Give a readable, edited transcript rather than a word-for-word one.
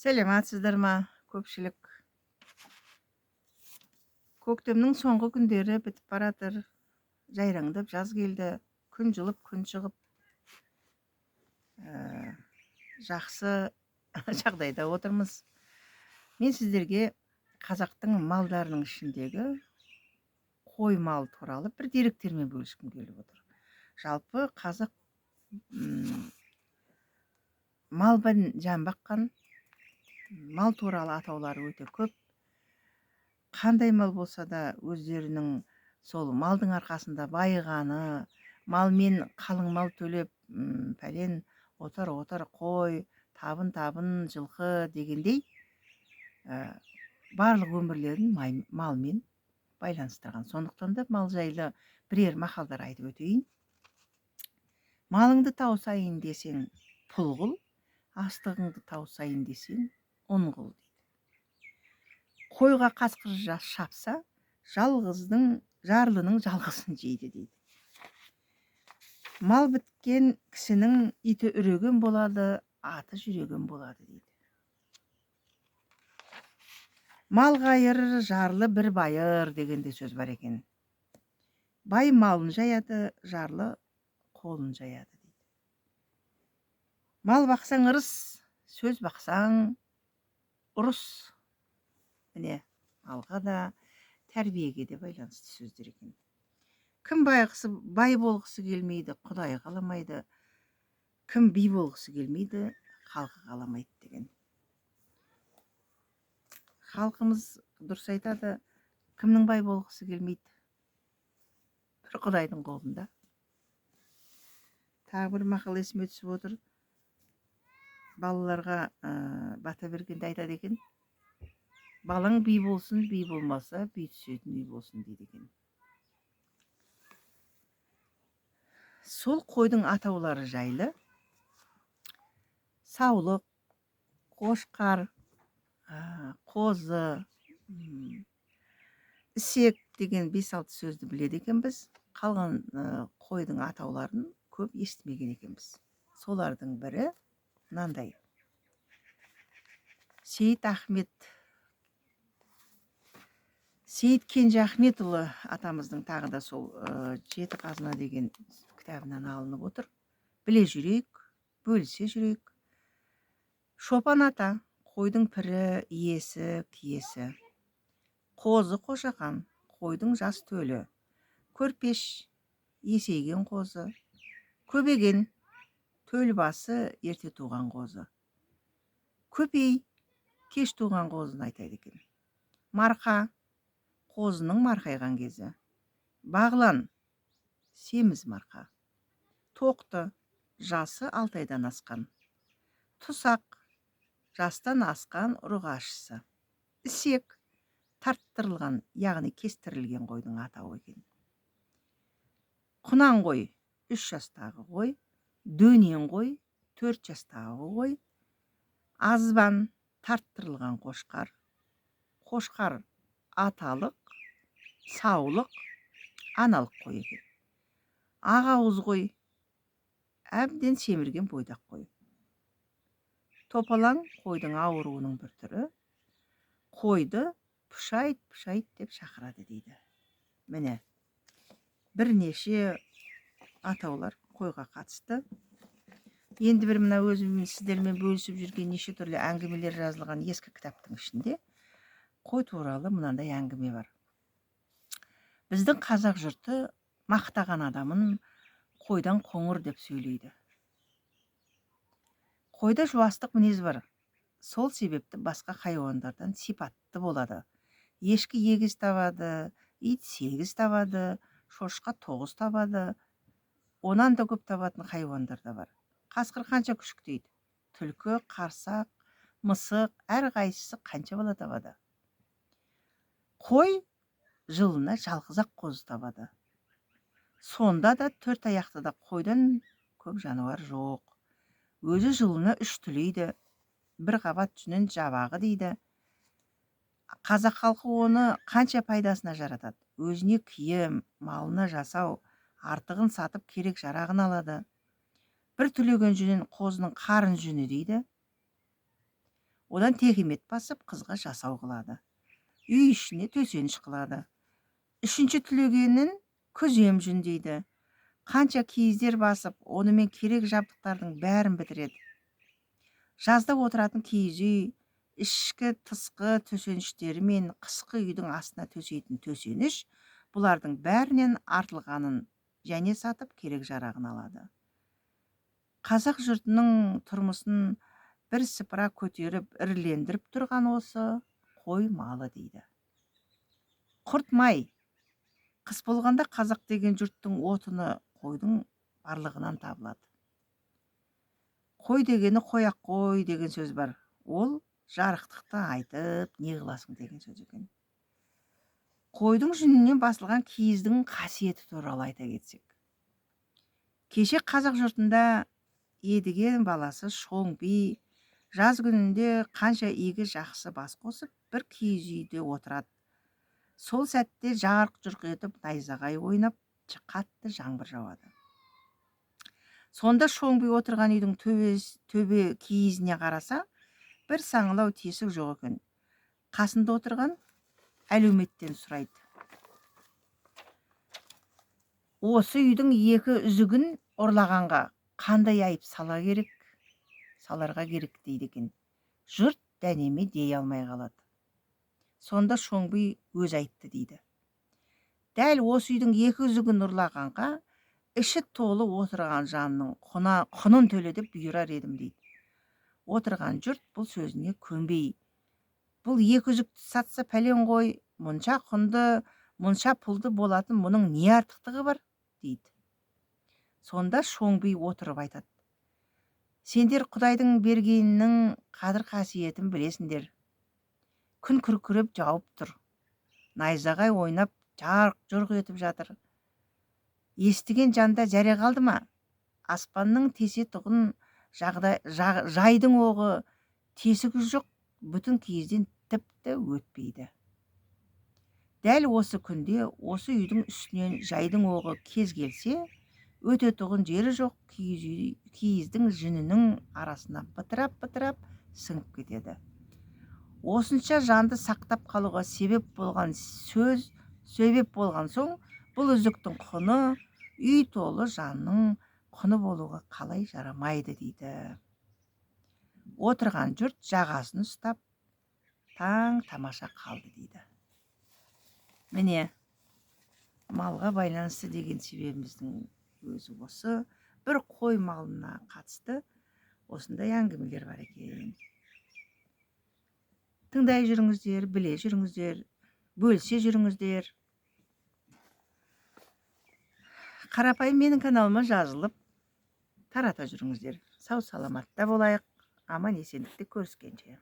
Сәлеметсіздер ма, көпшілік? Көктемнің соңғы күндері бітіп баратыр. Жайраңдап жаз келді. Күн жылып, күн шығып, жақсы жағдайда отырмыз. Мен сіздерге қазақтың малдарының ішіндегі қой мал туралы бір деректермен бөліскім келіп отыр. Жалпы қазақ малбен жан баққан, мал туралы атаулары өте көп. Қандай мал болса да өздерінің сол малдың арқасында байығаны, малмен қалың мал төлеп, пәлен отар-отар қой, табын-табын жылқы дегендей, барлық өмірлерін малмен байланыстырған. Сондықтан да мал жайлы бірер мақалдар айтып өтейін. Малыңды тауысайын десең пұл қыл, астығыңды тауысайын десең ұн қыл дейді. Қойға қасқыр шапса, жарлының жалғызын жейді дейді. Мал біткен кісінің иті үреген болады, аты жүреген болады дейді. Мал қайыр, жарлы бір байыр деген де сөз бар екен. Бай малын жаяды, жарлы қолын жаяды дейді. Мал бақсаң ырыс, сөз бақсаң ұрыс. Міне, малға да, тәрбиеге де байланысты сөздер екен. Кім бай болғысы келмейді, Құдай қаламайды. Кім би болғысы келмейді, халқы қаламайды деген. Халқымыз дұрыс айтады, кімнің бай болғысы келмейді? Бір Құдайдың қолында. Тағы бір мақал есіме түсіп отыр. Балаларға бата бергенде айтады екен. Балаң би болсын, би болмаса, би түсетін үй болсын дейді екен. Сол қойдың атаулары жайлы. Саулық, қошқар, қозы, ісек деген 5-6 сөзді біледі екенбіз. Қалған қойдың атауларын көп естімеген екенбіз. Солардың бірі мынандай. Сейіт Кенже Ахметұлы атамыздың тағы да сол Жеті қазына деген кітабынан алынып отыр. Біле жүрейік, бөлісе жүрейік. Шопан ата, қойдың пірі, иесі, киесі. Қозы қошақан, қойдың жас төлі. Көрпеш, есейген қозы. Көбеген, төл басы ерте туған қозы. Көпей, кеш туған қозыны айтады екен. Марқа, қозының марқайған кезі. Бағлан, семіз марқа. Тоқты, жасы 6 айдан асқан. Тұсақ, жастан асқан ұрғашысы. Ісек, тарттырылған, яғни кестірілген қойдың атауы екен. Құнан қой, 3 жастағы қой. Дөнен қой, 4 жастағы қой. Азбан, тарттырылған қошқар. Қошқар аталық, саулық, аналық қой екен. Ақ ауыз қой, әбден семірген бойдақ қой. Топалаң қойдың ауруының бір түрі. Қойды пұшайт, пұшайт деп шақырады дейді. Міне, бірнеше атаулар қойға қатысты. Енді бір мына өзім сіздермен бөлісіп жүрген неше түрлі әңгімелер жазылған ескі кітаптың ішінде қой туралы мынандай әңгіме бар. Біздің қазақ жұрты мақтаған адамын қойдан қоңыр деп сөйлейді. Қойда жуастық мінез бар. Сол себепті басқа хайуандардан сипатты болады. Ешкі егіз табады, ит 8 табады, шошқа 9 табады. Онан да көп табатын хайуандар да бар. Қасқыр қанша күшіктейді? Түлкі, қарсақ, мысық, әрқайсысы қанша бала табады? Қой жылына жалғыз-ақ қозы табады. Сонда да 4 аяқты да қойдан көп жануар жоқ. Өзі жылына 3 түлейді, бір қабат жүнін жабағы дейді. Қазақ халқы оны қанша пайдасына жаратады. Өзіне киім, малына жасау, артығын сатып керек жарағын алады. Бір түлеген жүнін қозының қарын жүні дейді. Одан текемет басып, қызға жасау қылады. Үй ішіне төсеніш қылады. Үшінші тілегенін күзем жүндейді. Қанша киіздер басып, онымен керек жабдықтардың бәрін бітіреді. Жазда отыратын киіз үй, ішкі тысқы төсеніштері мен қысқы үйдің астына төсейтін төсеніш, бұлардың бәрінен артылғанын және сатып керек жарағын алады. Қазақ жұртының тұрмысын бір сыпыра көтеріп, ірілендіріп тұрған осы қой малы дейді. Құрт май. Қыс болғанда қазақ деген жұрттың отыны қойдың барлығынан табылады. Қой дегені қояқ қой деген сөз бар. Ол жарықтықты айтып, не қыласың деген сөз екен. Қойдың жүнінен басылған киіздің қасиеті туралы айта кетсек. Кеше қазақ жұртында Едіген баласы Шоң би жаз күнінде қанша игі жақсы бас қосып, бір киіз үйде отырады. Сол сәтте жарқ-жұрқ етіп найзағай ойнап, қатты жаңбыр жауады. Сонда Шоң би отырған үйдің төбе киізіне қараса, бір саңылау тесік жоқ екен. Қасында отырған әлеуметтен сұрайды. Осы үйдің екі үзігін ұрлағанға қандай айып сала керек, саларға керек дейді екен. Жұрт дәнеме дей алмай қалады. Сонда Шоң би өз айтты дейді. Дәл осы үйдің екі үзігін ұрлағанға іші толы отырған жанның құнын төле деп бұйырар едім дейді. Отырған жұрт бұл сөзіне көнбей, бұл екі үзікті сатса пәлен қой, мұнша құнды, мұнша пұлды болатын мұның не артықтығы бар дейді. Сонда Шоң би отырып айтады. Сендер Құдайдың бергенінің қадір қасиетін білесіңдер. Күн күркіреп жауып тұр. Найзағай ойнап жарқ-жұрқ етіп жатыр. Естіген жанда зәре қалды ма? Аспанның тесетұғын жайдың оғы тесігі жоқ, бүтін киізден тіпті өтпейді. Дәл осы күнде осы үйдің үстінен жайдың оғы кез келсе, өтетұғын жері жоқ киіздің жүнінің арасына бытырап-бытырап сіңіп кетеді. Осынша жанды сақтап қалуға себеп болған сөз, себеп болған соң, бұл үзіктің құны үй толы жанның құны болуға қалай жарамайды дейді. Отырған жұрт жағасын ұстап, таң тамаша қалды дейді. Міне, малға байланысты деген себебіміздің өзі осы. Бір қой малына қатысты осындай әңгімелер бар екен. Тыңдай жүріңіздер, біле жүріңіздер, бөлісе жүріңіздер. Қарапайым менің каналыма жазылып, тарата жүріңіздер. Сау саламатта болайық, аман есендікте көріскенше.